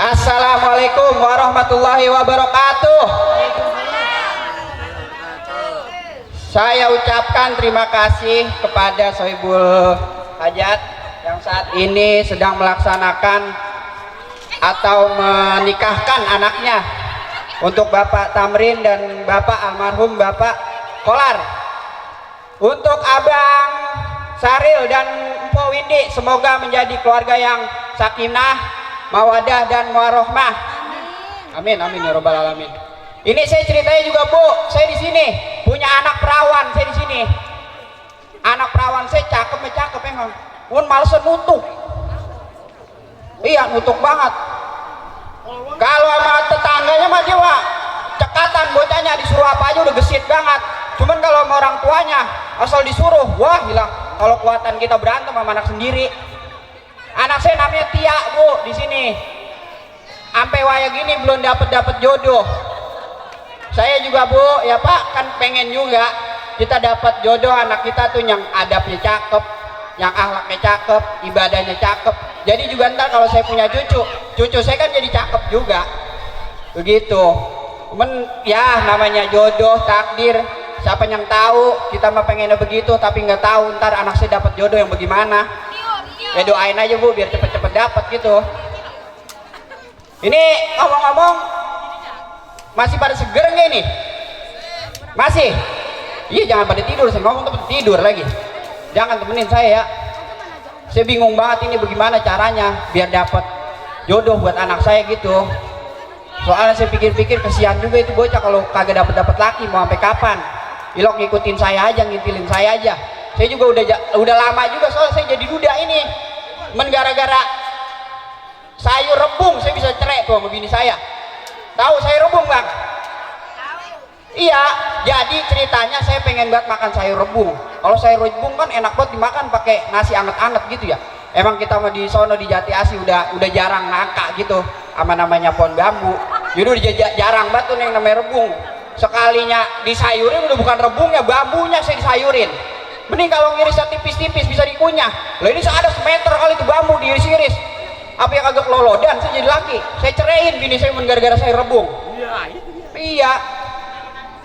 Assalamualaikum warahmatullahi wabarakatuh. Saya ucapkan terima kasih kepada Sohibul Hajat yang saat ini sedang melaksanakan atau menikahkan anaknya untuk Bapak Tamrin dan Bapak almarhum Bapak Kolar. Untuk Abang Saril dan Mpo Windy, semoga menjadi keluarga yang sakinah, mawadah dan warohmah. Amin amin ya robbal alamin. Ini saya ceritanya juga Bu, saya di sini punya anak perawan, saya di sini. Anak perawan saya cakep emang. Pun males nutuk. Iya nutuk banget. Kalau sama tetangganya mah dia cekatan bocahnya, disuruh apa aja udah gesit banget. Cuman kalau sama orang tuanya asal disuruh, wah gila. Kalau kuatan kita berantem sama anak sendiri. Anak saya namanya Tia Bu di sini. Sampai waya gini belum dapet jodoh. Saya juga Bu, ya Pak, kan pengen juga kita dapat jodoh anak kita tuh yang adabnya cakep, yang akhlaknya cakep, ibadahnya cakep. Jadi juga ntar kalau saya punya cucu saya kan jadi cakep juga. Begitu. Cuman ya namanya jodoh, takdir. Siapa yang tahu, kita mah pengennya begitu tapi nggak tahu ntar anak saya dapat jodoh yang bagaimana. Ya doain aja Bu biar cepet-cepet dapat gitu. Ini ngomong-ngomong masih pada seger nggak ini? Masih? Iya jangan pada tidur, saya ngomong tuh tidur lagi. Jangan temenin saya ya. Saya bingung banget ini bagaimana caranya biar dapat jodoh buat anak saya gitu. Soalnya saya pikir-pikir kesian juga itu bocah kalau kagak dapat laki mau sampai kapan. Ilok ngikutin saya aja, ngintilin saya aja. Saya juga udah lama juga soalnya saya jadi duda ini. Men gara-gara sayur rebung saya bisa cerai tuh sama bini saya. Tahu sayur rebung Bang? Iya, jadi ceritanya saya pengen banget makan sayur rebung. Kalau sayur rebung kan enak banget dimakan pakai nasi anget-anget gitu ya. Emang kita mah di sono di Jati Asih udah jarang nangka gitu sama namanya pohon bambu. Jadi udah jarang banget tuh yang namanya rebung. Sekalinya disayurin udah bukan rebungnya, bambunya saya disayurin. Mending kalau ngirisnya tipis-tipis bisa dikunyah. Lah ini ada semeter kali itu bambu diiris-iris. Apa yang agak lolodan saya jadi laki. Saya ceraiin bini saya gara-gara saya rebung. Iya.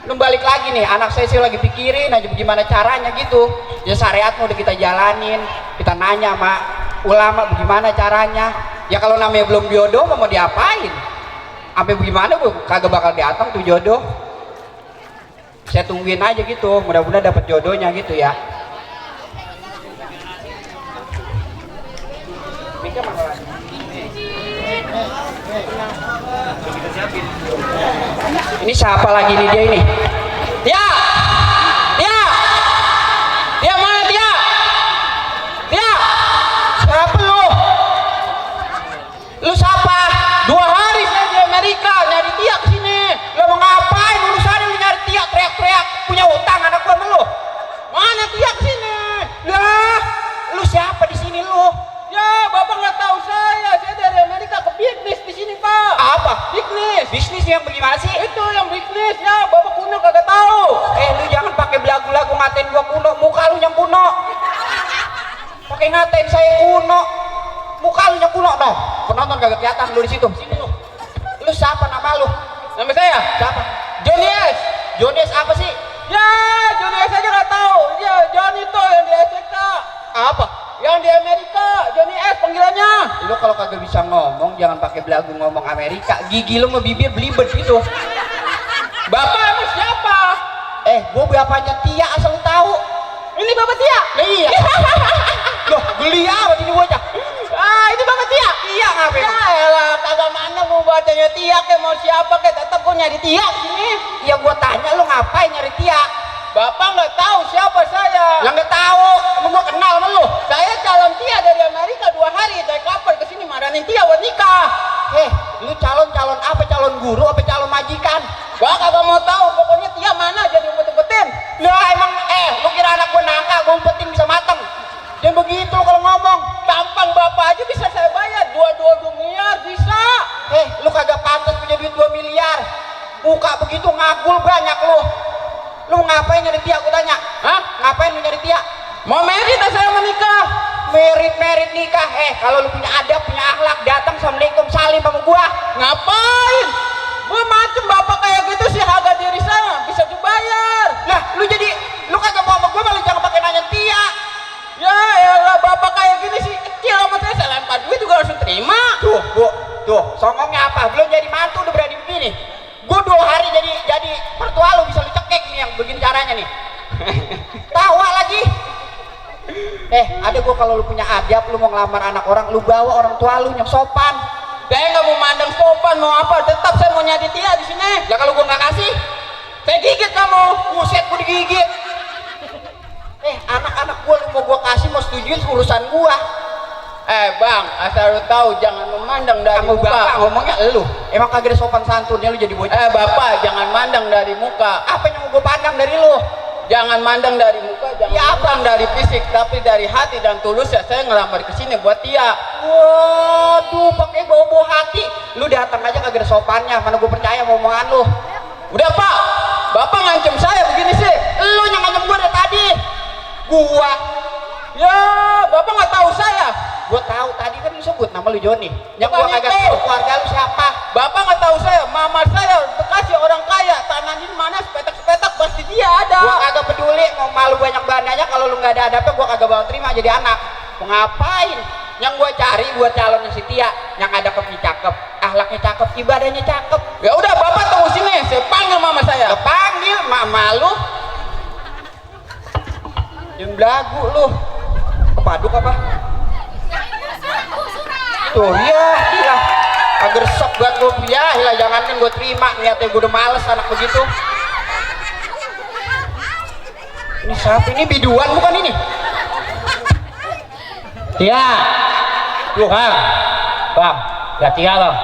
Belum balik lagi nih, anak saya sih lagi pikirin aja bagaimana caranya gitu. Ya syariat udah kita jalanin, kita nanya sama ulama bagaimana caranya. Ya kalau namanya belum jodoh mau diapain? Sampai bagaimana Bu? Kagak bakal datang tuh jodoh. Saya tungguin aja gitu, mudah-mudahan dapat jodohnya gitu ya. Ini siapa lagi nih dia ini? Tia! Tia! Tia mana Tia? Tia! Siapa lu? Lu siapa? 2 hari saya di Amerika nyari Tia kesini. Lu mau ngapain? Urusannya lu nyari Tia teriak-teriak. Punya utang anak gua sama lu. Mana Tia kesini? Lah, lu siapa di sini lu? Ya, Bapak nggak tahu saya dari Amerika ke bisnis di sini Pak. Apa? Bisnis. Bisnis yang bagaimana sih? Itu yang bisnis ya, Bapak kuno kagak tahu. Lu jangan pakai belagu-lagu ngatain gua kuno, muka lu yang kuno. Pakai ngatain saya kuno, muka lu yang kuno dong. Penonton kagak kelihatan lu di situ. Sini lu. Lu siapa nama lu? Nama saya Siapa? Johnny S. Johnny S apa sih? Ya, Johnny S aja nggak tahu. Ya, Johnny itu yang di SK. Apa? Yang di Amerika, Johnny S panggilannya. Lu kalau kagak bisa ngomong jangan pakai belagu ngomong Amerika. Gigi lu sama bibir belibet gitu. Bapak emang siapa? Gua bapaknya Tia asal lu tahu. Ini Bapak Tia? Iya. Loh, beli apa ini bocah? Ah, ini Bapak Tia? Iya ngapain? Ya elah, kagak mana mau bacanya Tia ke mau siapa ke tetap gua nyari Tia sini. Ya gua tanya lu ngapain nyari Tia? Bapak nggak tahu siapa saya. Lah nggak tahu, emang gua kenal sama lu. Saya calon Tia dari Amerika 2 hari dari kapal ke sini maranin Tia buat nikah. Lu calon apa? Calon guru apa calon majikan? Gua kagak mau tahu, pokoknya Tia mana jadi umpet-umpetin. Lah emang lu kira anak gua nangka gua umpetin bisa mateng? Jangan begitu kalau ngomong. Gampang Bapak aja bisa saya bayar 2 miliar bisa. Lu kagak pantas punya duit 2 miliar. Muka begitu ngagul banyak lu. Lu ngapain nyari Tia? Aku tanya. Hah? Ngapain lu nyari Tia? Mau merit saya menikah. merit nikah. Kalau lu punya adab, punya akhlak, datang assalamualaikum salim sama gua. Ngapain? Gua macem bapak kayak gitu sih, harga diri saya bisa dibayar. Lah, lu kagak mau sama gua malah jangan pakai nanya Tia. Ya elah, bapak kayak gini sih kecil sama saya lempar duit juga langsung terima. Tuh, songongnya apa? Belum jadi mantu udah berani begini. Gua 2 hari jadi mertua lu, bisa lu cekek nih yang begini caranya nih. Tawa lagi. Ada gua kalau lu punya adab, lu mau ngelamar anak orang, lu bawa orang tua lu yang sopan. Saya nggak mau mandang sopan mau apa, tetap saya mau nyari Tia di sini. Lah kalau gua nggak kasih, Saya gigit kamu. buset gua digigit. Anak-anak gua lu mau gua kasih, mau setujuin urusan gua. Bang, asal lu tahu jangan memandang dari Kamu muka. bapak ngomongnya lu. Emang kagak ada sopan santunnya lu jadi bocah. Bapak jangan mandang dari muka. Apa yang mau gua pandang dari lu? Jangan mandang dari muka, jangan Ya, apa? mandang dari fisik, tapi dari hati dan tulus ya saya ngelamar ke sini buat Tia. Waduh, pakai bawa hati. Lu datang aja kagak ada sopannya. Mana gua percaya sama omongan lu. Udah Pak, Bapak ngancem saya begini sih. Lu yang ngancam gua dari tadi. Gua Ya, Bapak nggak tahu saya. tahu tadi kan lu sebut nama lu Joni. Yang gua Bukan kagak itu. tahu keluarga lu siapa. Bapak nggak tahu saya. Mama saya bekasi orang kaya. Tanahnya di mana sepetak-sepetak pasti dia ada. Gua kagak peduli mau malu banyak bandanya, kalau lu nggak ada adabnya gua kagak bakal terima jadi anak. Mau ngapain? Yang gua cari buat calonnya si Tia, yang adabnya cakep, akhlaknya cakep, ibadahnya cakep. Ya udah Bapak tunggu sini. Saya panggil mama saya. Lu panggil mama lu. Yang belagu lu. Kepaduk apa? Tuh ya, gila. Agar resep banget gua, ya gila, jangankan gua terima, niatnya gua udah males anak begitu. Ini siapa ini, biduan bukan ini? Tia, Loh, bang, lihat Tia bang.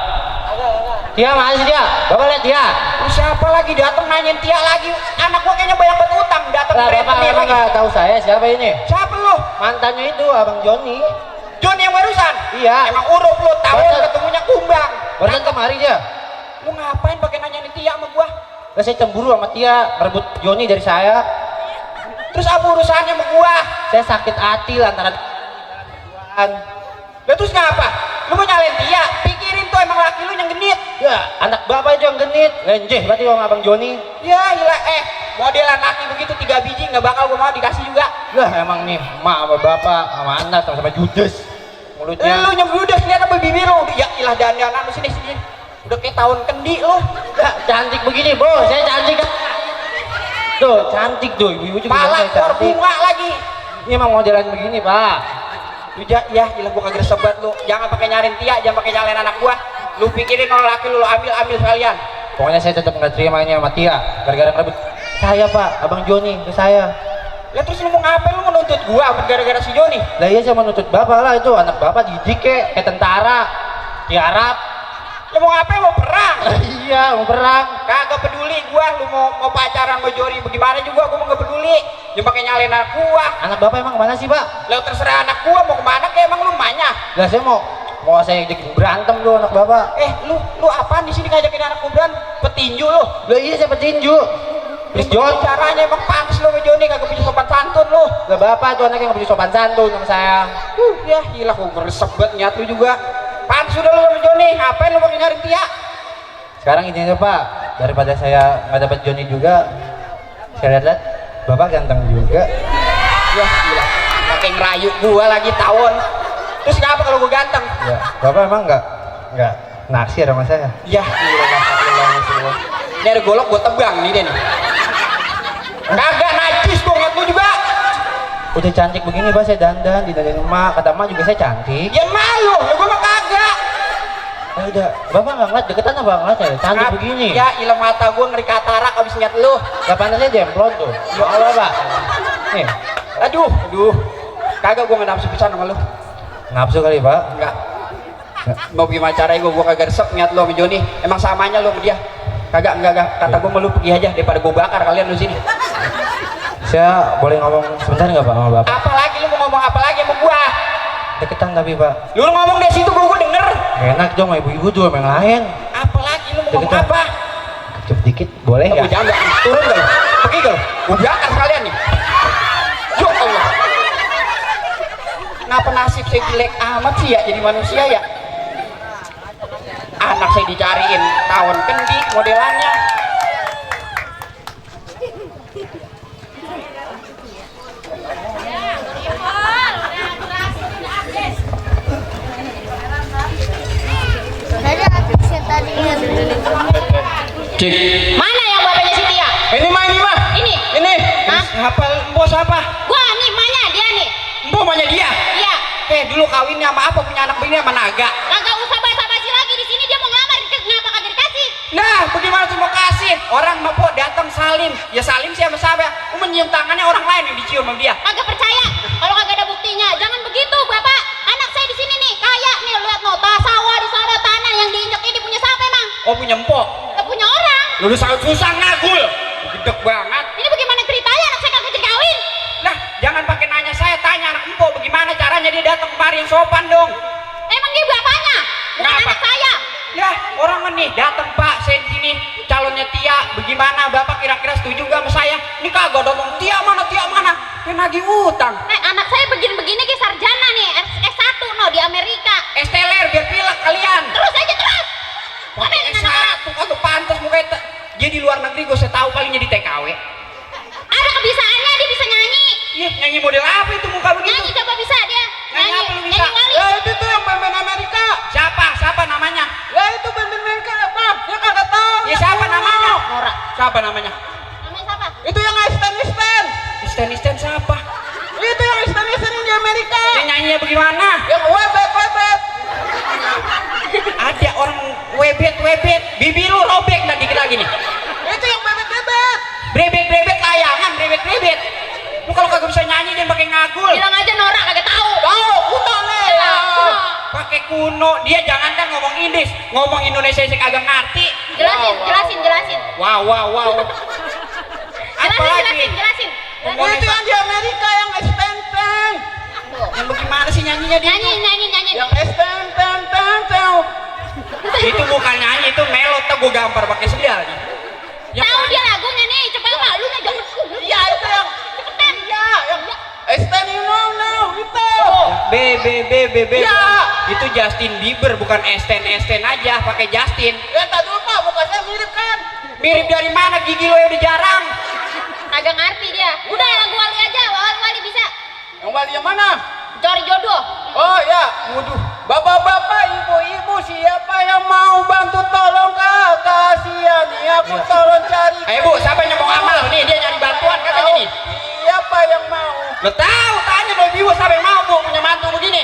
Tia mana sih Tia? Bapak lihat Tia. ini siapa lagi datang nanyain Tia lagi? Anak gua kayaknya banyak banget utang, datang Lah berantem bapak dia emang lagi. nggak tahu saya siapa ini? Siapa lu? Mantannya itu abang Joni. John yang barusan? Iya. Emang urup lu, tahun Barusan. ketemunya kumbang. Barusan kemari dia. Lu ngapain pakai nanyain Tia sama gua? Lah saya cemburu sama Tia, merebut Joni dari saya. Terus apa urusannya sama gua? Saya sakit hati lantaran Lah terus ngapa? Lu mau nyalain Tia? Pikirin tuh emang laki lu yang genit. ya anak bapak itu yang genit. Lenjeh berarti sama abang Joni. Ya gila, modelan laki begitu 3 biji nggak bakal gua mau dikasih juga. Lah emang nih emak sama bapak sama anak sama judes mulutnya. Lu nyembludes lihat apa bibir lu? Ya ilah dandanan lu sini. Udah kayak tahun kendi lu. Lah, cantik begini bos, saya cantik kan. Tuh cantik tuh, ibu juga bilang Pala saya keluar cantik. bunga lagi. Ini emang modelan begini pak. Lu ya gila gua kagak sebat lu. Jangan pakai nyariin Tia, jangan pakai nyalain anak gua. Lu pikirin kalau laki lu ambil sekalian. Pokoknya saya tetap nggak terima ini sama Tia gara-gara ngerebut saya pak, abang Joni ke saya. Ya terus lu mau ngapain, lu menuntut gua gara-gara si Joni? Lah iya saya menuntut bapak lah, itu anak bapak didik kayak tentara di Arab. Lu mau ngapain, mau perang? Lah iya mau perang. Kagak peduli gua, lu mau pacaran sama Joni bagaimana juga gua nggak peduli. Jangan pakai nyalain anak gua. Anak bapak emang kemana sih pak? Lu terserah anak gua mau kemana, kayak emang lu emaknya. Lah saya mau saya ajakin berantem lu anak bapak. Lu apaan di sini ngajakin anak gua berantem? Petinju lu. Lah iya saya petinju. Terus Jon, Caranya emang pantas lu sama Joni, kagak punya sopan santun lu. lah bapak tuh anaknya nggak punya sopan santun sama saya. Ya gila gua ngeresep banget niat lu juga. Pantas udah lu sama Joni, ngapain lu pakai nyari Tia? Sekarang ini aja pak, daripada saya nggak dapat Joni juga, saya lihat bapak ganteng juga. Ya gila, pakai ngerayu gua lagi tawon. Terus ngapa kalau gua ganteng? Ya, bapak emang nggak naksir sama saya. Ya gila, alhamdulillah. Ini ada golok gua tebang nih deh nih. Kagak najis gua ngeliat lu juga. Udah cantik begini pak, saya dandan di dandan emak, kata emak juga saya cantik. Ya malu, lu gua mah kagak. Udah, bapak nggak ngeliat deketan apa ngeliat saya cantik Ngap- begini. Ya ilah mata gua ngeri katarak abis ngeliat lu. Gak pantasnya jemplon tuh. Ya Allah pak. Nih, Aduh. Kagak gua nggak nafsu pisan sama lu. nafsu kali pak. Enggak. Mau gimana caranya gua kagak resep ngeliat lu sama Joni. Emang samanya lu sama dia. Kagak, enggak. Kata gua mau lu pergi aja daripada gua bakar kalian lu sini. Saya boleh ngomong sebentar nggak pak sama bapak? Apalagi lu mau ngomong apa lagi sama gua? Deketan tapi pak. Lu ngomong dari situ gua denger. Enak dong sama ibu-ibu tuh sama yang lain. Apalagi lu mau ngomong Deketan. apa? Kecep dikit boleh Gua nggak? jangan turun gak lu? Pergi gak lu? Gua bakar sekalian nih. Ya Allah. Ngapa nasib saya jelek amat sih ya jadi manusia ya? Anak saya dicariin tawon kendi modelannya. Cik. Mana yang bapaknya si Tia? Ini mah. Ini. Ini. Hah? Apa bos apa? Gua nih, mana dia nih? Mboknya dia. Iya. Dulu kawinnya sama apa punya anak begini sama naga. Kagak usah basa-basi lagi di sini, dia mau ngelamar, ngapa kagak dikasih? Nah, bagaimana tuh mau kasih? Orang mau datang salim. Ya salim siapa siapa? Menyium tangannya orang lain yang dicium sama dia. Kagak percaya. Kalau kagak ada buktinya, jangan begitu, Bapak. Anak saya di sini nih, kaya nih, lihat nota sawah di sana, tanah yang diinjak ini punya siapa emang? Oh punya empok. Kita punya orang. Lu susah ngagul. Gedek banget. Ini bagaimana ceritanya anak saya kagak jadi kawin? Nah, jangan pakai nanya saya, tanya anak empok bagaimana caranya dia datang kemari yang sopan dong. Emang dia bapaknya, bukan Ngapa? anak saya. Ya, orang nih datang Pak, saya di sini calonnya Tia, bagaimana Bapak kira-kira setuju nggak sama saya? Ini kagak ngomong Tia mana, yang nagih utang. Anak saya begini-begini ke sarjana nih, S1 no di Amerika. Esteler biar pilek kalian. Terus aja terus. Pakai S1 kagak pantas mukanya. Dia di luar negeri gue tahu palingnya di TKW. Ada kebisaannya, dia bisa nyanyi. Iya, nyanyi model apa itu muka begitu? Nyanyi coba bisa dia. Nyanyi apa lu bisa? Nyanyi wali. Ya itu tuh yang band Amerika. Siapa namanya? Ya itu band Amerika apa? Ya kagak tahu. Ya siapa namanya? Nora. Siapa namanya? Namanya siapa? Itu yang Stan. Isten siapa? Itu yang Stan di Amerika. Dia nyanyinya bagaimana? Yang webet. Ada orang webet, bibi lu robek nggak dikit lagi nih. Itu yang bebet. Brebet layangan, brebet. Lu kalau kagak bisa nyanyi jangan pakai ngagul. Bilang aja Nora kagak tahu. Tahu, kuno nih. Ya, kuno. Pakai kuno, dia jangan kan ngomong Inggris, ngomong Indonesia saya kagak ngerti. Jelasin. Wow. Apa lagi? Jelasin. Itu yang di Amerika yang Stan. Yang bagaimana sih nyanyinya dia? Nyanyi. Yang Stan. Itu bukan nyanyi, itu melot tuh gue gampar pakai sendal. Tahu dia lagunya nih, coba enggak lu jangan. Iya itu yang. Cepetan. Iya yang Stan you know itu. B. Ya. Itu Justin Bieber bukan Esten aja, pakai Justin. Ya tadi Pak, muka saya mirip kan? Mirip dari mana? Gigi lo udah jarang. Kagak ngerti dia. Udah lagu wali aja, wali bisa. Yang wali yang mana? Cari jodoh. Oh ya, Waduh. bapak-bapak, ibu-ibu, siapa yang mau bantu tolong kasihan nih aku tolong cari. Bu, siapa yang mau amal? Nih dia nyari bantuan katanya nih. Siapa yang mau? Lo tahu, tanya lo ibu siapa yang mau bu punya mantu begini.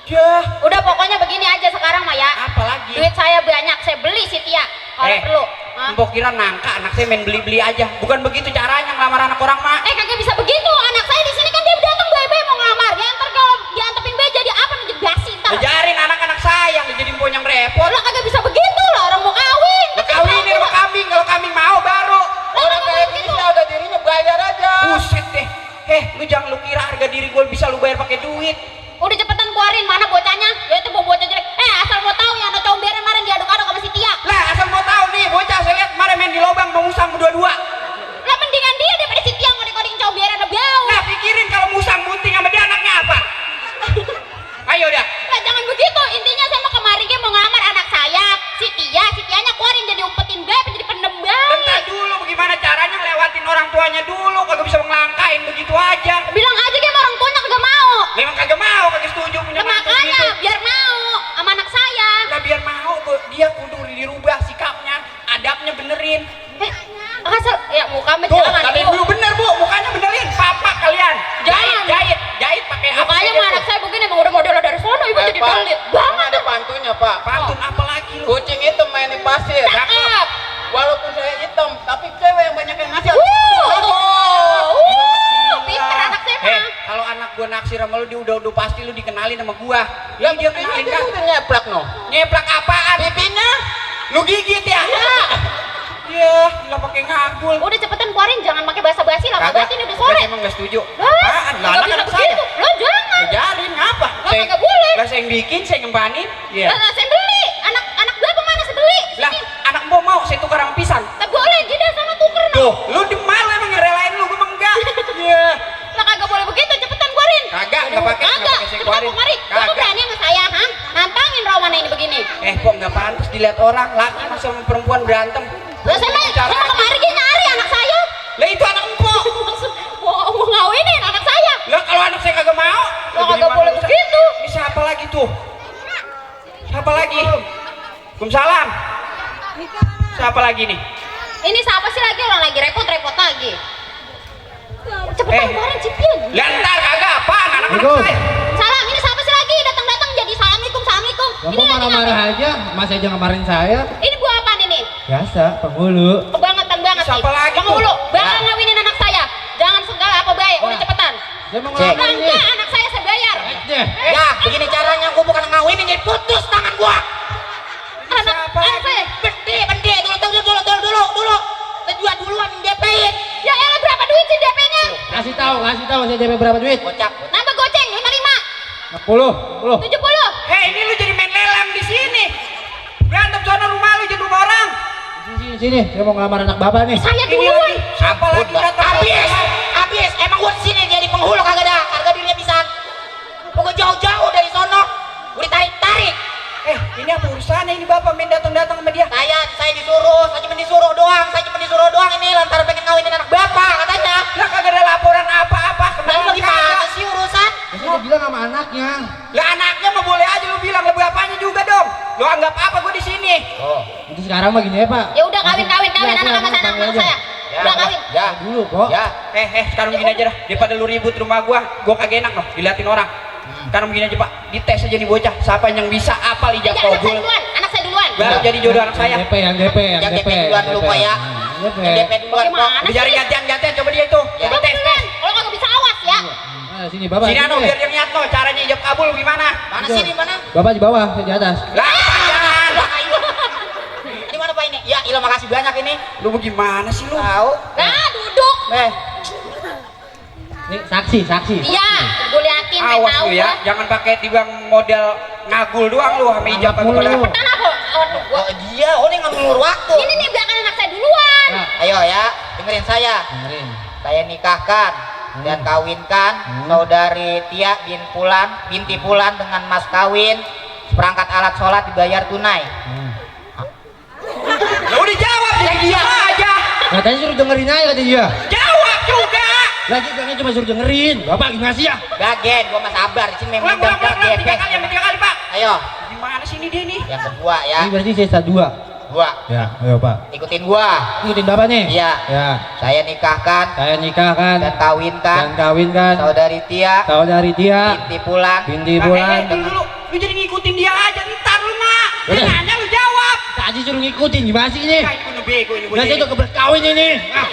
Ya, Udah pokoknya begini aja sekarang mah ya. apalagi. Duit saya banyak, saya beli si Tia kalau perlu. Hah? Mbok kira nangka anak saya main beli-beli aja. Bukan begitu caranya ngelamar anak orang mak. Kagak bisa begitu. Anak saya di sini kan dia datang bayi-bayi mau ngelamar. Ya ntar kalau diantepin bayi jadi apa? Jadi basi ntar. Ngejarin anak-anak saya jadi empon yang repot. Lah kagak bisa begitu lah, orang mau kawin. Lo kawinin sama kambing, kalau kambing mau baru. Orang kayak gini sih harga dirinya bayar aja. Buset deh. Lu jangan lu kira harga diri gue bisa lu bayar pakai duit. Udah cepetan keluarin mana bocahnya? Ya itu bocah jelek. Asal mau tahu ya anak comberan kemarin diaduk-aduk sama si Tia. Lah asal mau tahu nih bocah saya lihat kemarin main di lobang mengusang berdua-dua. Lah mendingan dia daripada si Tia ngoding-ngoding comberan udah jauh. Nah pikirin kalau musang bunting sama dia anaknya apa? Ayo dah. Lah jangan begitu. Intinya saya mau kemarin mau ngelamar anak saya. Si Tianya keluarin jadi umpetin bayi jadi pendem bayi. Bentar dulu bagaimana caranya ngelewatin orang tuanya dulu, kagak bisa ngelangkain begitu aja. Bilang aja dia sama orang tuanya kagak mau. Memang kagak mau, kagak setuju punya Lah mantu makanya gitu. biar mau sama anak saya. Nah biar mau dia kudu dirubah sikapnya, adabnya benerin. Asal ya muka Tuh, jangan. kalian dulu bener bu, mukanya benerin, papa kalian. Jangan. Jahit pakai apa? Makanya aja mah anak tuh. saya begini emang udah modelnya dari sono ibu jadi Pak, pelit ini banget. ada pantunya Pak. Pantun apa lagi lu? Kucing itu main di pasir. Cakep. Walaupun saya hitam, tapi cewek yang banyak yang ngasih. Pinter anak saya mah. Kalau anak gua naksir sama lu, dia udah pasti lu dikenalin sama gua. Ya Ini dia buktinya kenalin dia kan? udah nyeplak no. Nyeplak apaan? Pipinya. Lu gigit ya? Iya, nggak pakai ngagul. Udah cepetan keluarin jangan pakai basa-basi lah. Kagak, Basi ini udah sore. gua emang nggak setuju. Lah, Apaan? Lah, nggak bisa anak saya. begitu. Lo jangan. Ngejarin ngapa? Lah, kagak boleh. Lah saya yang bikin, saya ngempanin. Iya. Lah, saya beli. Anak gue kemana saya beli? Lah, Sini. anak gua mau saya tukar sama pisang. Tak boleh, jadi sama tuker no. Tuh, lu di malu emang ngerelain lu, gua mah enggak. Iya. Lah kagak boleh begitu, cepetan keluarin. Kagak nggak pakai Kagak. saya Cepetan keluarin. kemari. Kamu Kagak. berani sama saya, ha? Nantangin Rawana ini begini. Kok nggak pantas dilihat orang laki masa sama perempuan berantem. Lah saya mau kemari dia nyari anak saya. Lah itu anak empok. Mau ngawinin anak saya. Lah kalau anak saya kagak mau. Lo kagak boleh begitu. Ini siapa lagi tuh? Siapa lagi? Waalaikumsalam. Siapa lagi nih? Ini siapa sih lagi orang lagi repot-repot lagi. Cepetan keluarin Cipion. Lah ntar kagak apaan anak-anak Assalamualaikum. saya. Salam, ini siapa sih lagi datang-datang jadi assalamualaikum, assalamualaikum. Kamu Ini lagi marah-marah ngapain? aja, Mas aja ngamarin saya. Ini buah apaan ini? Biasa, penghulu. Kebangetan banget Siapa nih. lagi Penghulu, tuh? bakal ngawinin anak saya. Jangan segala apa baik, udah cepetan. Saya mau Cek. ngamarin Enggak, nih. anak saya bayar. Deh. Ya, begini caranya gua bukan ngawinin jadi putus tangan gua. Anak saya. Bende, dulu. Tujuan duluan DP-in. Ya elah berapa duit sih DP-nya? Kasih tahu saya DP berapa duit? Kocak. Nambah goceng 55, 60. 70. Hei, ini lu jadi main lelang di sini. Berantem sono rumah lu jadi rumah orang. Sini, saya mau ngelamar anak bapak nih. Saya Ini duluan. lagi. Siapa lagi datang? Habis. Emang gua sini jadi penghulu kagak ada. Harga dirinya bisa. Gua jauh-jauh dari sono. Gua ditarik-tarik. Ini apa urusannya ini bapak main datang-datang sama dia? Saya disuruh Saya cuma disuruh doang ini lantaran pengen ngawinin anak bapak katanya. Lah kagak ada laporan apa-apa. Lalu bagaimana sih urusan? Saya udah bilang sama anaknya. Lah anaknya mah boleh aja lu bilang, lah bapaknya juga dong. Lu anggap apa gua di sini? Itu sekarang mah gini ya, Pak. Ya udah kawin Ya, anak sama panggil anak aja. saya. Udah kawin. Ya. Dulu, Kok. Ya. Sekarang gini aja dah. Daripada lu ribut rumah gua kagak enak loh diliatin orang. Sekarang begini aja Pak, dites aja nih bocah, siapa yang bisa apal ijab Ya, kabul. anak saya duluan. Baru jadi jodoh anak saya. Yang DP. Yang DP duluan dulu, Pak, ya. DP. Yang DP duluan kok. Bagaimana? Biar gantian-gantian coba dia itu. Ya. Coba tes. Kalau kagak bisa awas ya. Nah, sini Bapak. Sini anu biar dia lihat no caranya ijab kabul gimana. Mana sih di mana? Bapak di bawah, saya di atas. Lah jangan. Lah, ayo. Di mana Pak ini? Ya, ilah makasih banyak ini. Lu gimana sih lu? Tahu. Nah, duduk. Ini saksi. Iya, gue liatin, pengen Awas tahu lu ya, gua. jangan pakai timbang model ngagul doang lu sama ijab Ngagul kabul. lu. Cepetan aku. Aduh, gua. Oh, dia, ini ngelur waktu. Ini nih belakang anak saya duluan. Nah, Ayo ya, dengerin saya. dengerin. Saya nikahkan dan kawinkan saudari Tia binti Pulan dengan mas kawin seperangkat alat sholat dibayar tunai. Lu udah jawab dia aja. Katanya suruh dengerin aja kata dia. Jawab juga. Lagi bilangnya cuma suruh dengerin. Bapak gimana sih ya? Gagen, gua mah sabar. Di sini memang Ulang, gagen. tiga kali Pak. Ayo, Gimana sih ini dia nih? yang kedua ya. Ini berarti sisa 2. Gua Ya, ayo Pak. ikutin gua. Ikutin Bapak nih. Iya. Ya. Saya nikahkan Saya nikahkan dan kawinkan kawinkan saudari Tia saudari Tia binti Pulan binti Nah, Bulan. dulu. Lu jadi ngikutin dia aja, ntar lu nak. Dia Udah. nanya lu jawab. Tadi suruh ngikutin gimana sih ini? Kayak gue bego ini. Nah, saya udah keberkawin ini. Ah,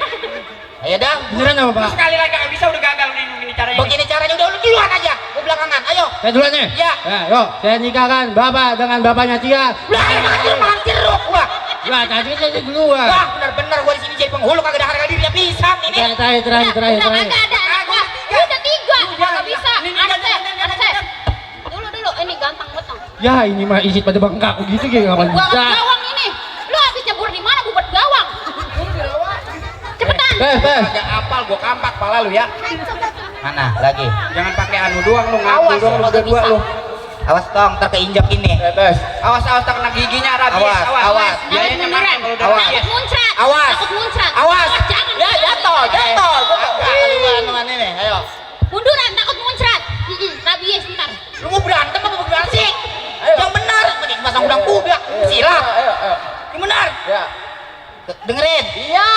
Ayo dah. beneran apa Pak? Sekali lagi gak bisa udah gagal nih ini caranya. Begini caranya udah lu duluan aja. Gua belakangan. Ayo. Saya duluan nih. Ya. Yuk, saya nikahkan Bapak dengan bapaknya Tia. Lah, ayo malah jeruk gua. Lah, tadi kan saya duluan. Wah, benar-benar gua di sini jadi penghulu kagak ada harga dirinya pisan ini. Terakhir. Udah kagak ada anak gua. Udah 3. Kagak bisa. Anak saya. Dulu. Ini ganteng beteng. Ya, ini mah isi pada bengkak gitu kayak kapan Gua bisa. gawang ini. Lu habis nyebur di mana gua buat gawang. Cepetan. Tes. Agak apal gua kampak pala lu ya. Mana lagi? Jangan pakai anu doang lu, ngabul Awas, doang lu kagak berdua bisa. lu. Awas tong, ntar keinjak ini. Awas tak kena giginya rabies. Awas. Biayanya mahal kalau udah Awas. rabies. Takut muncrat. Awas. Takut muncrat. Awas. Jangan. Ya jatuh. Gua kagak ini. Ayo. Munduran takut muncrat. Rabies ntar. Lu mau berantem apa gimana sih? Yang benar. Masang udang kubrak. Silat. Yang benar. Ya. Dengerin. Iya.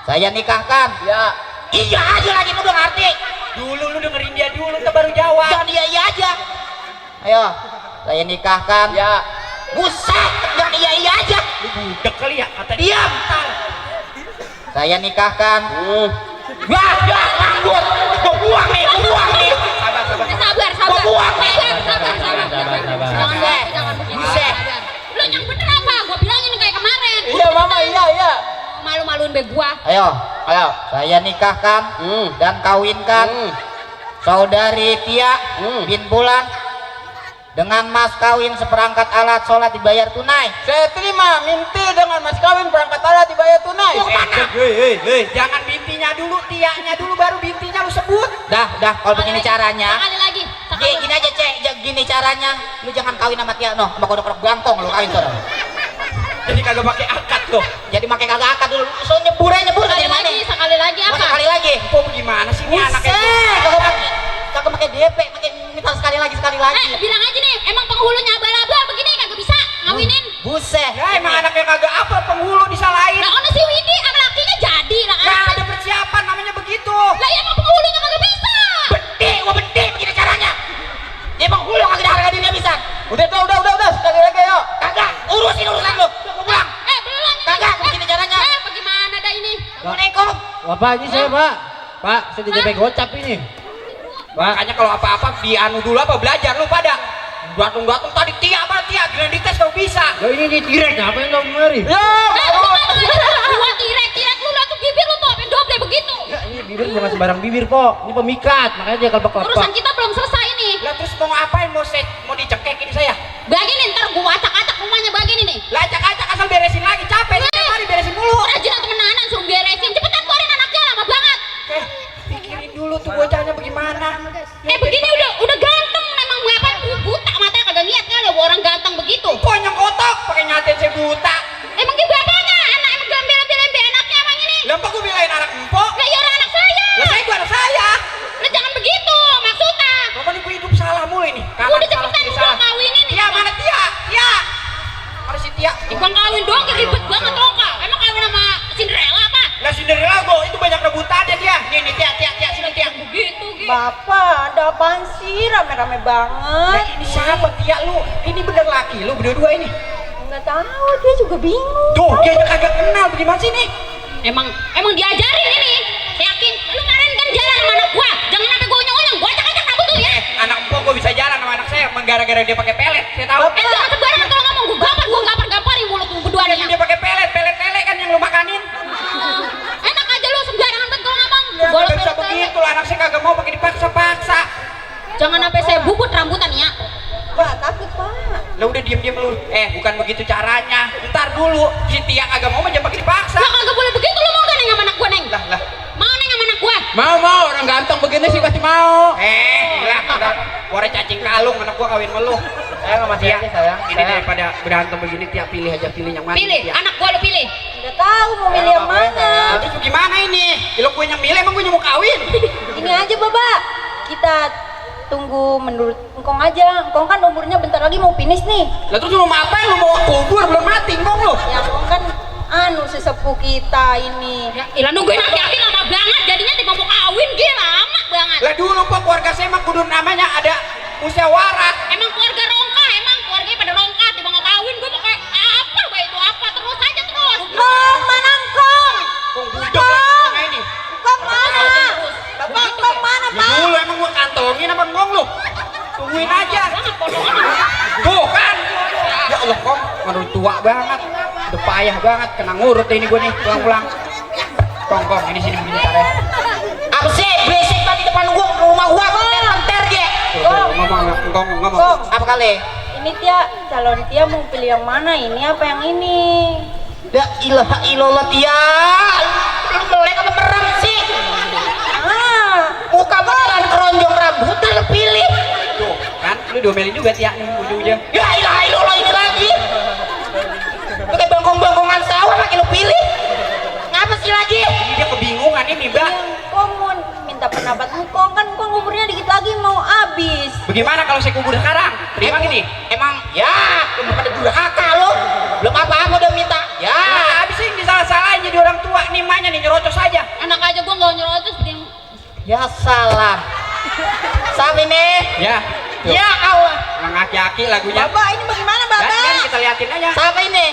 Saya nikahkan. Ya. Iya aja lagi udah ngerti. Dulu lu dengerin dia dulu, ntar baru jawab. Jangan iya aja. Ayo. Saya nikahkan. Ya. Buset. Jangan iya aja. Lu budak kali ya kata dia. Diam. Saya nikahkan. Wah, ya, nganggur. Gua buang nih. Sabar. Gua buang nih. Sabar. Jangan begitu. Buset. Lu yang bener apa? Gua bilangin kayak kemarin. Iya mama, iya. Malu-maluin be gua. Ayo. Saya nikahkan dan kawinkan saudari Tia bin Bulan dengan mas kawin seperangkat alat sholat dibayar tunai. Saya terima minti dengan mas kawin perangkat alat dibayar tunai. Hei, jangan bintinya dulu, tiaknya dulu baru bintinya lu sebut. Dah, kalau begini caranya. Sekali lagi Gini aja cek, gini caranya. Lu jangan kawin sama Tia no, sama kodok bangkong lu kawin tuh. Jadi kagak pakai akad loh. Jadi pakai kagak akad dulu. So nyebur aja nyebur Sekali dari mana? lagi, sekali lagi Mau apa? sekali lagi. Kok gimana sih ini anaknya? Kagak pakai DP, pakai minta sekali lagi sekali lagi. Bilang aja nih, emang penghulunya abal-abal begini kagak bisa ngawinin. Buset. Ya emang anaknya kagak apa penghulu disalahin. Lah ono si Widi sama lakinya jadi lah. Nggak ada persiapan namanya begitu. Lah ya emang penghulunya kagak bisa. Bede begini caranya. Dia penghulu kagak ada harga dirinya bisa. Udah tuh, udah, sekali lagi yuk. Kagak, urusin urusan lu. Gua pulang. Belum. Kagak, begini caranya. Bagaimana dah ini? Assalamualaikum. Bapak ini saya pak. Pak, saya di DP gocap ini. Pak, Makanya kalau apa-apa dianu dulu apa belajar lu pada. Datung-datung tadi Tia apa Tia? Gila dites kalau bisa. lo ini ditirek, ngapain lo kemari? Gua tirek lu lah tuh bibir lu tuh, apa doble begitu. Ya, ini bibir bukan sembarang bibir, po. Ini pemikat, makanya dia kalau Urusan lepak. kita belum selesai nih. Lah terus mau ngapain? Mau dicekek ini saya? Begini ntar gua acak-acak rumahnya begini nih. Lah acak-acak asal beresin lagi capek. Setiap hari beresin mulu. Rajin temenanan suruh beresin. Cepetan keluarin anaknya lama banget. Pikirin dulu tuh bocahnya bagaimana. Begini udah ganteng memang ngapa buta matanya kagak lihat kali orang ganteng begitu. Pokoknya kotok pakai nyatain saya buta. Emang dia bapaknya anak emang gambel-gambel anaknya emang ini. Lah kok gue belain anak empok? Lah ya orang anak saya. Lah saya gua anak saya. Lah jangan begitu maksudnya. Bapak nih gue hidup salah mulu ini. Udah cepetan gua kawinin nih. Tia mana Tia? Tia. Mana si Tia? Bang kawin doang ribet banget dong kak. Emang kawin sama Cinderella apa? Lah Cinderella gue itu banyak rebutannya dia. Nih Tia sini Tia. Begitu gitu. Bapak, ada apaan sih? Rame-rame banget. Nah ini siapa Tia lu? Ini bener laki lu berdua ini. Nggak tahu, dia juga bingung. Tuh dia aja kagak kenal bagaimana sih nih? Emang diajarin ini. Yakin lu kemarin kan jalan sama anak gua. Jangan sampai gua unyeng-unyeng. Gua acak-acak rambut tuh ya. Anak empok gue bisa jalan sama anak saya gara-gara dia pakai pelet. Saya tahu. Jangan sembarangan kalau ngomong. Gua gampar-gamparin mulut lu berdua nih. Dia pakai pelet kan yang lu makanin. Enak aja lu sembarangan banget kalau ngomong. Ya Boleh kagak bisa begitu lah anak saya kagak mau pakai dipaksa-paksa. Jangan sampai saya bubut rambutan ya. Pak, takut Pak. Lah udah diem lu. Bukan begitu caranya. Ntar dulu si Tia kagak mau jangan pakai dipaksa. Lah kagak boleh begitu lu mau gak neng sama anak gua neng? Lah. Mau neng sama anak gua? Mau, orang ganteng begini sih pasti mau. Gila, udah warna cacing kalung anak gua kawin sama lu. Saya nggak masih Tia, aja sayang. ini daripada berantem begini Tia pilih yang mana Pilih, Tia. anak gua lu pilih. Nggak tahu mau milih yang mana. Terus gimana ini? Lo gue yang milih emang gue yang mau kawin. Ini aja Bapak, kita tunggu menurut Engkong aja. Engkong kan umurnya bentar lagi mau finish nih. Lah terus lu mau ngapain? Lu mau kubur belum mati ngong lu. Ya Engkong kan sesepuh kita ini. Ya, ilah nungguin aki-aki lama banget. Jadinya tiba mau kawin gila lama banget. Lah dulu Pak keluarga saya emang kudu namanya ada musyawarah. Emang keluarga rongka, emang keluarganya pada rongka, tiba mau kawin gue pakai apa, baik itu apa, terus aja terus. Engkong, mana Engkong? Kong budek lagi sama ini. Engkong mana? Bapak Engkong mana Ya Pak? dulu emang gua kantongin apa ngong lu. Tungguin aja. Banget pondok. Tuh kan. Ya Allah Kong, baru tua banget. Udah payah banget kena ngurut ini gua nih pulang-pulang. Kong, ini sini begini caranya. Apa sih berisik tadi depan gua rumah gua penter ge. Ngomong. Apa kali? Ini Tia, calon Tia mau pilih yang mana? Ini apa yang ini? La ilaha illallah Tia. Lu melek apa merem sih? Muka beneran keronjong rambutan lu pilih. Tuh, kan lu diomelin juga Tia nih ujung-ujung. Ya ilaha illallah ini lagi. Pakai bangkong-bangkongan sawah pakai lu pilih. Ngapa sih lagi? Ini dia kebingungan ini, Mbak. Engkong mau minta pendapat Engkong, kan Engkong umurnya dikit lagi mau habis. Bagaimana kalau saya kubur sekarang? Terima gini. Emang ya, kamu pada durhaka lo. Belum apa-apa udah minta. Ya, Nah, habis ini disalah-salahin jadi orang tua nih emaknya nih nyerocos aja. Anak aja gue nggak nyerocos dia. ya salam. Sabi nih. Ya. Tuh. Ya kau. Yang aki-aki lagunya. Bapak, ini bagaimana Dan Bapak? kita liatin aja. Sabi nih.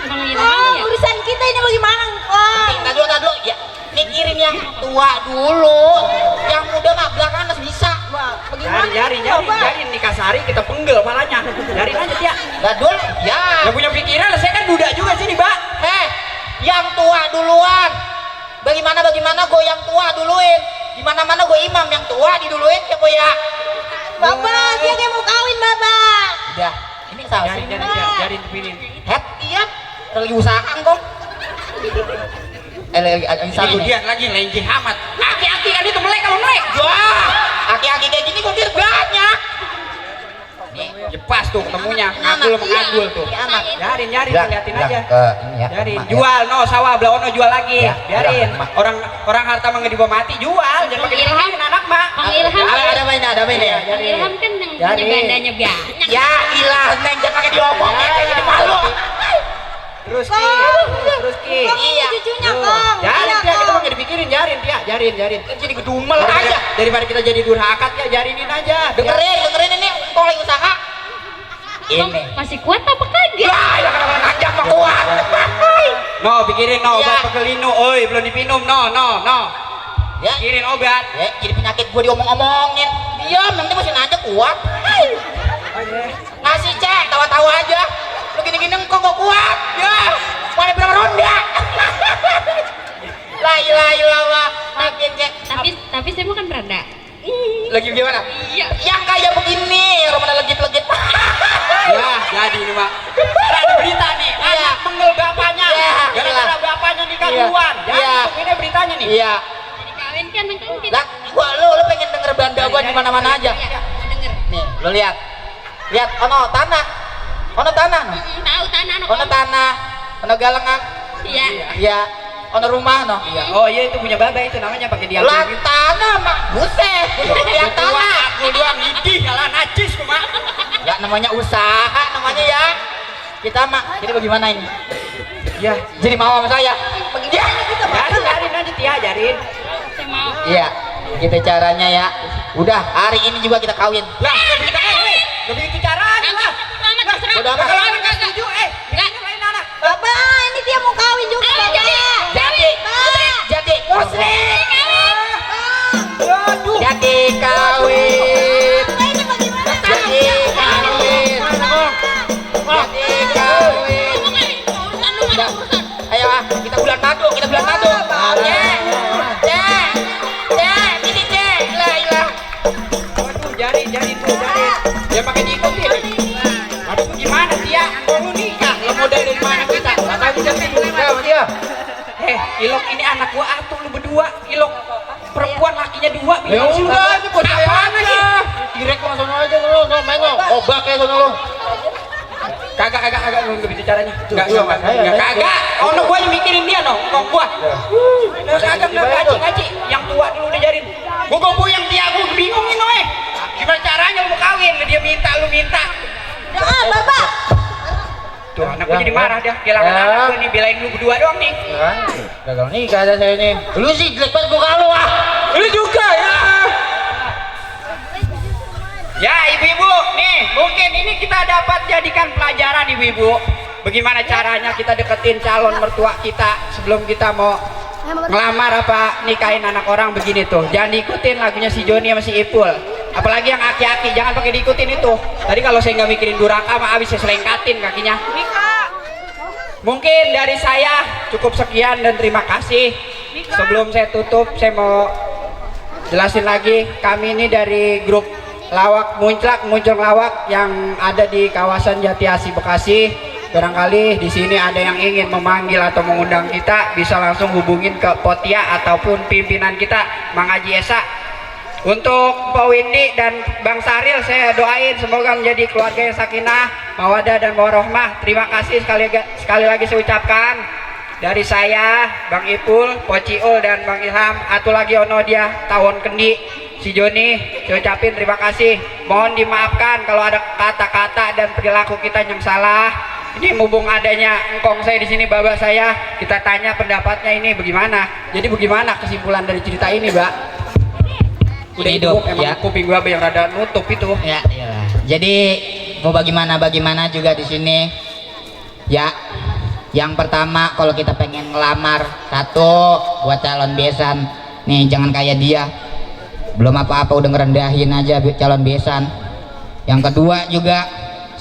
Emang ini Oh, ya. urusan kita ini bagaimana Engkong? Tadi dulu. Ya, mikirin yang tua dulu. Yang muda mah belakangan masih bisa. Wah, bagaimana? Jari Bapak? nikah sari kita penggel palanya. Jarin aja dia. Gadul, ya. Yang punya pikiran, saya kan duda juga sini, Mbak. Yang tua duluan. Bagaimana gue yang tua duluin. Dimana-mana gue imam yang tua diduluin ya gue ya. Bapak, dia kayak mau kawin Bapak. Udah, ini salah sih. Jarin dipilih. Iya. Lagi usaha kok. Lagi Ini nih. dia lagi lenji amat. Aki-aki kan itu melek kalau melek. Wah, Aki-aki kayak gini gue banyak. tuh ketemunya, ngagul mengagul tuh. anak. Jarin, Bilang- liatin bilang aja. ke ini ya, Jarin, emak ya. jual, no sawah belah ono jual lagi. Ya, Biarin. bilang, emak. Orang harta mah nggak dibawa mati, jual. Jangan pakai Ilham. dipikirin anak mah. Bang Ilham. Ada mainnya, ada mainnya. Jarin. Ilham kan yang Jarin. punya bandanya banyak. Ya ilah, Neng jangan pakai diomongin, kayak gini malu. Terus Ki, terus Ki. Iya. Cucunya Tuh. Kong. Jarin Iya, dia, kita Kong. mah nggak dipikirin, jarin dia, jarin. Jadi gedumel aja. Daripada kita jadi durhaka ya jarinin aja. Dengerin ini, kau lagi usaha. Bang, Ini. masih kuat apa kaget? Ya kalau ngajak mah kuat. No, pikirin no, Iya. obat pegelinu, oi belum dipinum, no. Ya, Pikirin obat. ya jadi penyakit gua diomong-omongin. Diam, nanti masih nanya kuat. Ngasih cek, tawa-tawa aja. Lu gini-gini kok gak kuat. Ya, mana berapa ronda? La ilaha illallah. Makin cek. Tapi saya bukan beranda. Lagi gimana? Iya. Yang kayak begini, mana legit-legit. Ya, jadi ini mak. Ada berita nih, Iya. anak menggel bapaknya. Iya, Gara-gara iya. bapaknya nikah Iya. duluan. Jadi Iya. ini beritanya nih. Iya. Jadi kawin kan kita. Lah, lu pengen denger belanda gua di mana-mana aja. Iya, mau denger. Nih, lu lihat. Lihat, ono tanah. Ono tanah. No? Tahu tanah anak. Ono tanah. Ono galengan. Iya. Iya. Ono rumah no. Iya. Oh iya itu punya baba itu namanya pakai diambil Lah gitu. tanah mak. Buset. Lihat tanah. Aku doang idih, jalan najis kok mak. Enggak namanya usaha namanya ya. Kita mak. Jadi bagaimana ini? Iya. Jadi mau sama saya. Begini. Jarin aja Tia, jarin. Saya mau. Iya. Gitu caranya ya. Udah hari ini juga kita kawin. Lah, gak begitu caranya lah. Amat terserah. Bodo amat. Kalau anak nggak setuju, Enggak. lain anak. Bapak, ini dia mau kawin juga, Ayo, Bapak. Jadi muslim. Aduh. Jadi kawin. Ini bagaimana? Jadi kawin. Jadi kawin. Urusan lu mana urusan? Ayo ah, kita bulan madu, kita bulan madu. Ini cek, lah ilah. Waduh, jarin tuh, jarin. Dia pakai diikutin. Aduh, gimana Tia? Lu nikah, lo modal dari mana kita? Kata bisa sama dia. Ilok ini anak gua atuh lu berdua. Ilok perempuan lakinya dua. Ya udah, itu buat saya aja. Direk langsung aja lu, mengok. Obak ya sono lu. Kagak lu nggak bisa caranya. Enggak, Iya, Mas, saya. kagak. Ono gua yang mikirin dia no, kong gua. Kagak ngaji. Yang tua dulu udah jarin. Gua yang Tia gua bingung nih noe. Gimana caranya lu mau kawin? Dia minta, lu minta. Bapak. Tuh anak gua jadi marah dia. Kehilangan anak gua nih, belain lu berdua doang nih. Kan, gagal nikah ada saya ini. Lu sih jelek banget muka lu ah. Lu juga ya. Ya ibu-ibu, nih mungkin ini kita dapat jadikan pelajaran ibu-ibu. Bagaimana caranya kita deketin calon mertua kita sebelum kita mau ngelamar apa nikahin anak orang begini tuh. Jangan diikutin lagunya si Joni sama si Ipul. Apalagi yang aki-aki, jangan pakai diikutin itu. Tadi kalau saya nggak mikirin duraka mah abis saya selengkatin kakinya. Mungkin dari saya cukup sekian dan terima kasih. Sebelum saya tutup, saya mau jelasin lagi. Kami ini dari grup Lawak Muncul Lawak yang ada di kawasan Jati Asih Bekasi. Barangkali di sini ada yang ingin memanggil atau mengundang kita, bisa langsung hubungin ke Potia ataupun pimpinan kita, Mang Haji Esa. Untuk Pak Windy dan Bang Saril, saya doain semoga menjadi keluarga yang sakinah, mawadah dan warohmah. Terima kasih sekali lagi saya ucapkan dari saya, Bang Ipul, Pociul dan Bang Ilham. Atu lagi ono dia tahun kendi si Joni, saya ucapin terima kasih. Mohon dimaafkan kalau ada kata-kata dan perilaku kita yang salah. Ini mumpung adanya engkong saya di sini, baba saya, kita tanya pendapatnya ini bagaimana. Jadi bagaimana kesimpulan dari cerita ini, Mbak? Udah Hidup, hidup, emang ya. kuping gua yang rada nutup itu. Ya, iyalah. Jadi mau bagaimana juga di sini. Ya, yang pertama kalau kita pengen ngelamar satu buat calon besan, nih jangan kayak dia. Belum apa-apa udah ngerendahin aja calon besan. Yang kedua juga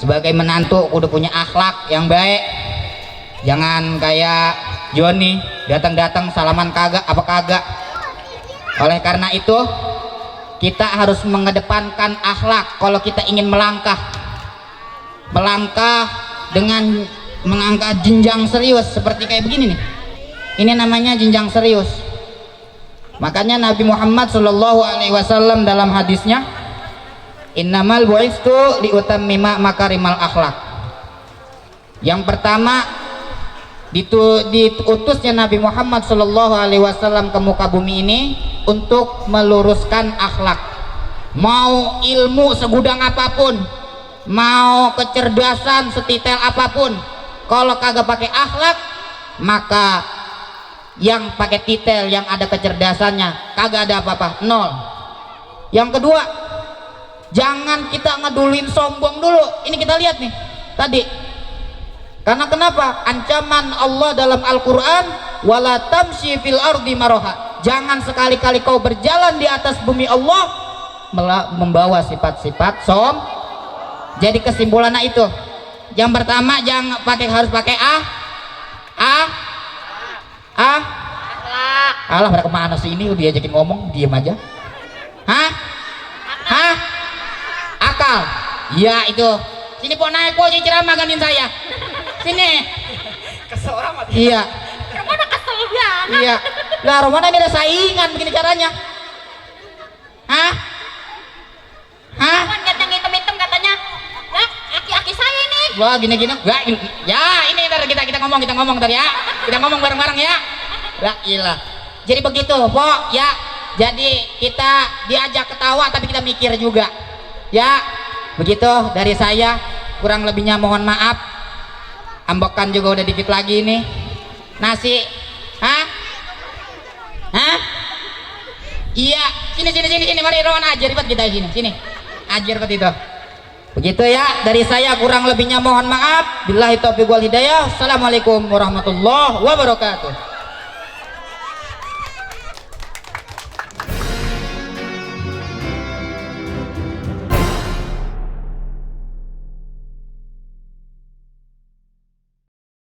sebagai menantu udah punya akhlak yang baik. Jangan kayak Joni datang-datang salaman kagak apa kagak. Oleh karena itu kita harus mengedepankan akhlak kalau kita ingin melangkah dengan mengangkat jenjang serius seperti kayak begini nih. Ini namanya jenjang serius. Makanya Nabi Muhammad SAW dalam hadisnya Innamal bu'istu liutammima makarimal akhlak. Yang pertama, diutusnya Nabi Muhammad Shallallahu Alaihi Wasallam ke muka bumi ini untuk meluruskan akhlak. Mau ilmu segudang apapun, mau kecerdasan setitel apapun, kalau kagak pakai akhlak, maka yang pakai titel, yang ada kecerdasannya, kagak ada apa-apa, nol. Yang kedua, jangan kita ngedulin sombong dulu. Ini kita lihat nih tadi. Karena kenapa? Ancaman Allah dalam Al-Quran, wala tamshi fil ardi maroha. Jangan sekali-kali kau berjalan di atas bumi Allah membawa sifat-sifat Jadi kesimpulannya itu. Yang pertama, jangan harus pakai alah, pada kemana sih ini? Udah diajakin ngomong, diem aja. Akal. Ya itu. Sini po naik po, jadi ceramah ganin saya. Sini. Kesel amat. Iya. Romana kesel banget. Iya. Lah Romana ini ada saingan begini caranya. Kan yang hitam-hitam katanya. Ya, aki-aki saya ini. Wah gini-gini. Ya ini ntar kita ngomong ntar ya. Kita ngomong bareng-bareng ya. La ilah. Jadi begitu, Pok, ya. Jadi kita diajak ketawa tapi kita mikir juga. Ya. Begitu dari saya, kurang lebihnya mohon maaf. Ambekan juga udah dikit lagi nih. Nasi. Iya, sini mari Rowan ajar buat kita sini. Ajar buat itu. Begitu ya, dari saya kurang lebihnya mohon maaf. Billahi taufiq wal hidayah. Assalamualaikum warahmatullahi wabarakatuh.